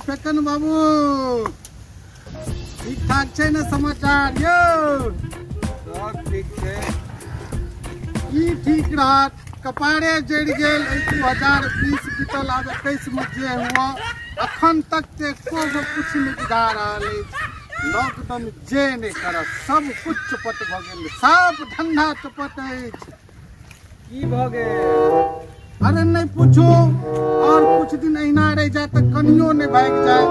फेकन बाबू, ठीक ठाक छै ने समाचार यौ? सब ठीक छै। की ठीक रहत, कपारे जरि गेल। 2020 बीतल, आब 21 में जे हुआ अखन तक तऽ एको गो किछु नहि बुझा रहल अछि। लॉकडाउन जे नहि करत, सब कुछ चौपट भऽ गेल, सब धंधा चौपट अछि। की भऽ गेल? अरे नहि पूछू, और कुछ दिन अहिना रहि जाए तऽ कनियो नहि भागि जाए।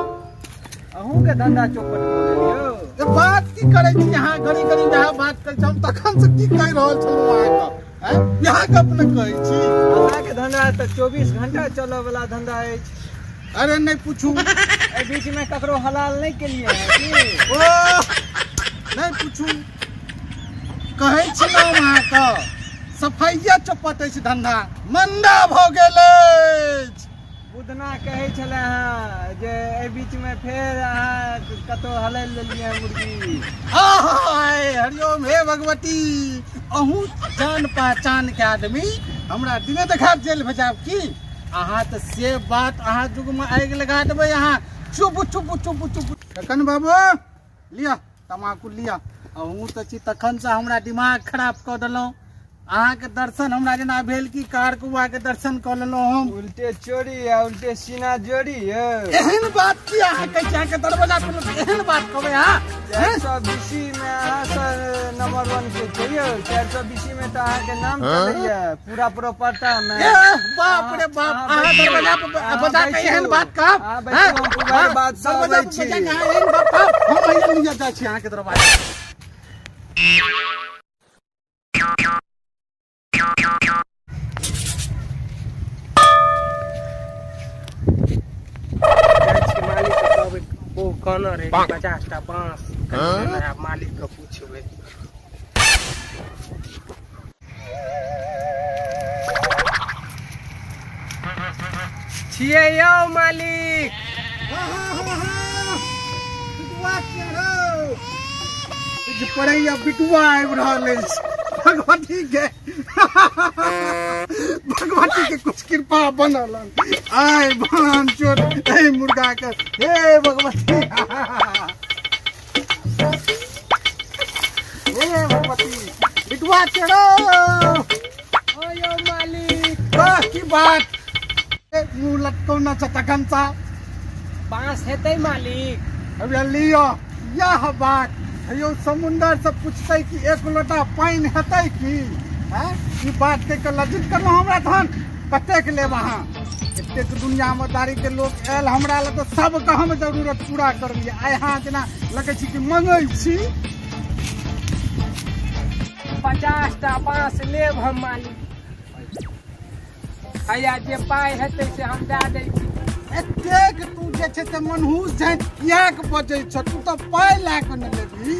अहूँके धंधा चौपट भऽ गेल यौ? ए, बात की करै छी अहाँ? घड़ी घड़ी इएह बात करै छी। हम तखन से की कहि रहल छलहुँ अहाँके? इएह गप ने कहै छी। अहाँके धंधा तऽ 24 घंटा चलऽ वाला धंधा अछि। अरे नहि पूछू। एहि बीच में ककरो हलाल नहि केलियै हँ की? ओ नहि पूछू, कहै छी ने हम अहाँके, सफाइया चौपट अछि, धंधा मंदा भऽ गेल अछि। बुधना कहै छलै हँ जे एहि बीच में फेर अहाँ कतहु हलैल लेलियै मुर्गी। आहाय, हरिओम हे भगवती, अहूँ जान पहचान के आदमी हमरा दिने देखा जेल भेजाब की? अहाँ तऽ से बात अहाँ युग में आगि लगा देबै अहाँ। चुप चुप चुप चुप। तखन बाबू लिअ तमाकू लिअ। अहूँ तऽ छी तखन से हमरा दिमाग खराब कऽ देलहुँ। अहाँके दर्शन हमरा जेना भेल कि कार कुआ के दर्शन कऽ लेलहुँ हम। उल्टे चोरी आ उल्टे सीना जोड़ी यौ। एहन बात की अहाँ कहै छी? अहाँके दरवाजा पर एहन बात कहबै अहाँ? 420 में अहाँ सब नंबर 1 के छै यौ। 420 में तऽ अहाँके नाम चलैया पूरा प्रॉपर्टा में। ए, बाप रे बाप, अहाँ दरवाजा पर बजा के एहन बात कहब? अहाँ बैठू, हम पुबार बात सब दरवाजा अबै पर छी। बजा के अहाँ एहन बात कहब? हम अहिया लिअ जाइ छी अहाँके दरवाजा। ओ कहने रहे 50 टा बांस, मालिक के पूछबै। छियै यौ मालिक। पड़ैया बिटुआ आबि रहल अछि। भगवती के, भगवती के कुछ कृपा बनल आय बन चोर एहि मुर्गा के। हे भगवती, हे भगवती, बिटुआ चढ़ो। ओ यौ मालिक। वाह की बात, मुँह लटकौना छ तखन सा। बांस हेतै मालिक? अभी लिअ, यह बात। यौ समुंदर से पूछतै कि एक लोटा पानि हेतै की? हैं, ई बात कहि के लज्जित करलहुँ हमरा। धन कतेक लेब अहाँ? एतेक दुनिया में दारी के लोग आयल हमरा लग तऽ सबके हम जरूरत पूरा करलियै। आइ अहाँ जेना लगै छी कि मंगै छी। 50 टा बांस लेब हम मालिक। हैया जे पाइ हेतै से हम दए दै छी। एतेक तू जे छै से मनहूस झाँटि किएक बजै छ? तू तऽ पाइ लए कऽ ने लेबही?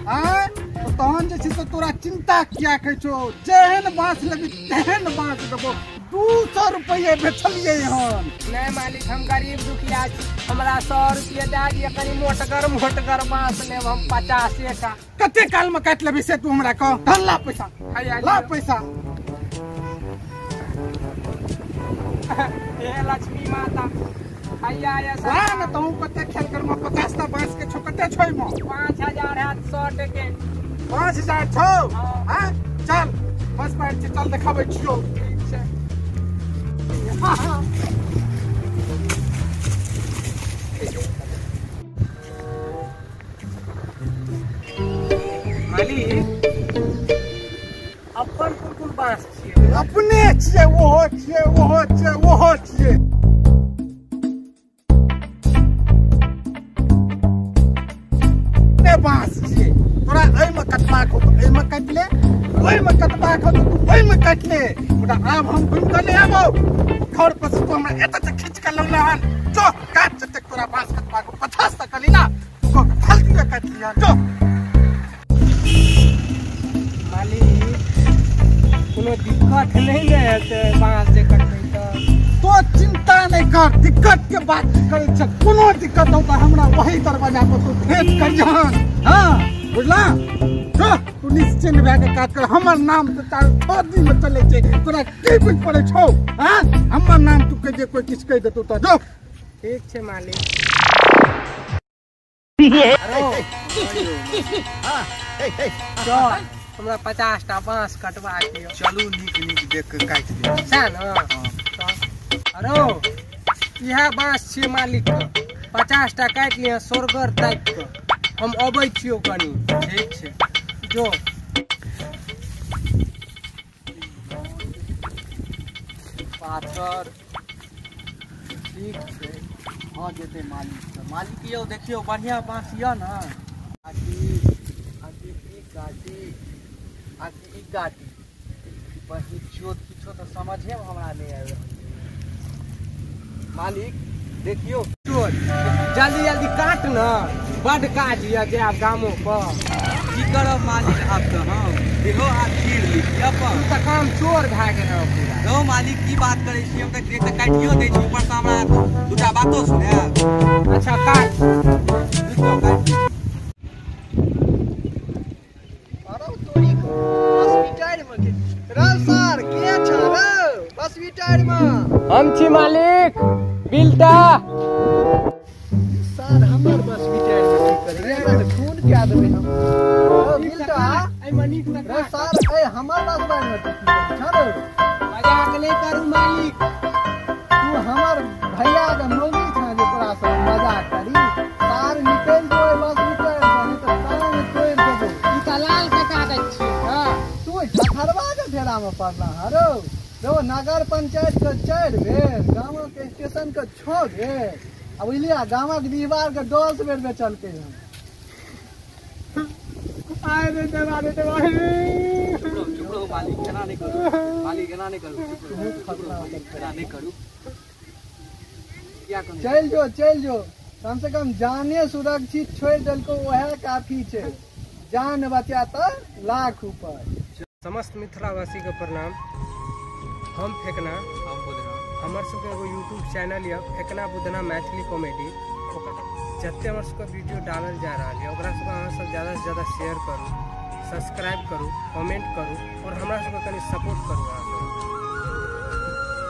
आँय, तऽ तहन जे छै से तोरा चिन्ता किएक होइ छौ? जेहन बाँस लेबही तेहन बाँस देबौ। 200 रुपैआ बेचलियै हन। नहि मालिक, हम गरीब दुखिया छी, हमरा 100 रुपया दए दिअ, कनि मोटगर मोटगर बाँस लेब हम 50 टा। कते काल में काटि लेबही से तू हमरा कह। धन ला पैसा, हैया ला पैसा। हे लक्ष्मी माता, हैया ये ला ने तहूँ कते खेल करमे। 50 टा बाँस के छौ, कते छौ एहिमे? 5000 हैत 100 टके। 5000 छौ? हाँ। चल बस पर छी, चल देखाबै छियौ। ठीक छै। मालिक, अपन कोन कोन बाँस छियै? अपने छियै, ओहो छियै, ओहो छियै, ओहो छियै। अपने बाँस छियै। तोरा एहिमे कटबाक हो तऽ एहिमे काटि ले, ओहिमे कटबाक हो तऽ तू ओहिमे काटि ले। मुदा आब हम घुमि कऽ नहि आबौ। घर पर से तू हमरा एतऽ तक खींच कऽ लौला हन। जो काट जतेक तोरा बाँस कटबाक हो, 50 तक कली ना तू कऽ फालतू काटि लिअ। जो मालिक, कोनो दिक्कत नहि ने हेतै बाँस जे कटबै तऽ? तो चिंता नहीं कर, दिक्कत के बात करै छ। कोनो दिक्कत हो तऽ हमरा वही दरवाजा पर तू भेंट करिहन। हाँ बुझला? जो तू निश्चिंत भए के काज कर। हमर नाम तऽ चारू 6 दिन में चलै छै, तोरा की बुझि पड़ै छौ? हाँ, हमर नाम तू कहि दे, कोई किछु कहि देतौ तऽ जो। ठीक छै मालिक। चल हमरा 50 टा बांस कटवा के। चलू नीक नीक देख के काटि दे। सएह ने। अरो इएह बांस छियै मालिक के, 50 टा काटि लिअ सोरगर ताकि के। हम अबै छियौ कनी। ठीक छै जो। पाथर ठीक छै भऽ जेतै मालिक के। मालिक यौ देखियौ बढ़िया बांस यऽ ने। आकि ई काटी आकि ई काटी बस किछो तऽ समझे हमरा नहि आबि रहल। मालिक देखियौ जल्दी जल्दी काट न, बड काज यऽ जायब गामो पर। की करब मालिक आब तऽ हम देहो हाथ चीर ली अपन। तऽ काम चोर भए गेल पूरा। रौ मालिक की बात करै छी, हम तऽ एक तऽ काटियो दै छी, ऊपर से हमरा दूटा बातो सुनायब। अच्छा काट। अरे तोरी हॉस्पिटल में के रौ सर के छ रौ हॉस्पिटल में? हम छी मालिक बिलटा। सर हमर हॉस्पिटल में की करै हमरा तऽ खून कए देबै हम। रौ बिलटा एहिमे नीक से रौ सर ए हमर हॉस्पिटल में की करै छ रौ? मजाक नहि करू मालिक। तू हमर भैया के मौगी छ जे तोरा से मजाक करी। सार निकलि जो हॉस्पिटल से नहि तऽ टांग तोड़ि देबौ। ई तऽ लाल काका के छियै। हां तू ठठरवा के फेरा में पड़ला हँ रौ। रौ नगर पंचायत के 4 बेर, गामक स्टेशन के 6 बेर, आ बुझलियै गामक दीवार के 10 बेर बेचलकै हन। आय रे देवा रे देवा। चुप रहो मालिक, एना नहि करू मालिक, एना नहि करू, चुप रहो मालिक, एना नहि करू। चलि जो चलि जो, कम से कम जाने सुरक्षित छोड़ि देलको वएह काफी छै। जान बचा तऽ लाख ऊपर। समस्त मिथिलावासी के प्रणाम। हम फेकना, हम बुधना। हमर सबके एगो यूट्यूब चैनल यऽ फेकना बुधना मैथिली कॉमेडी। ओकर जते हमर सबके वीडियो डालल जा रहल यऽ ओकरा सबके अहाँ सब ज़्यादा से ज़्यादा शेयर करू, सब्सक्राइब करू, कमेंट करू और हमरा सबके कनि सपोर्ट करू अहाँ सब।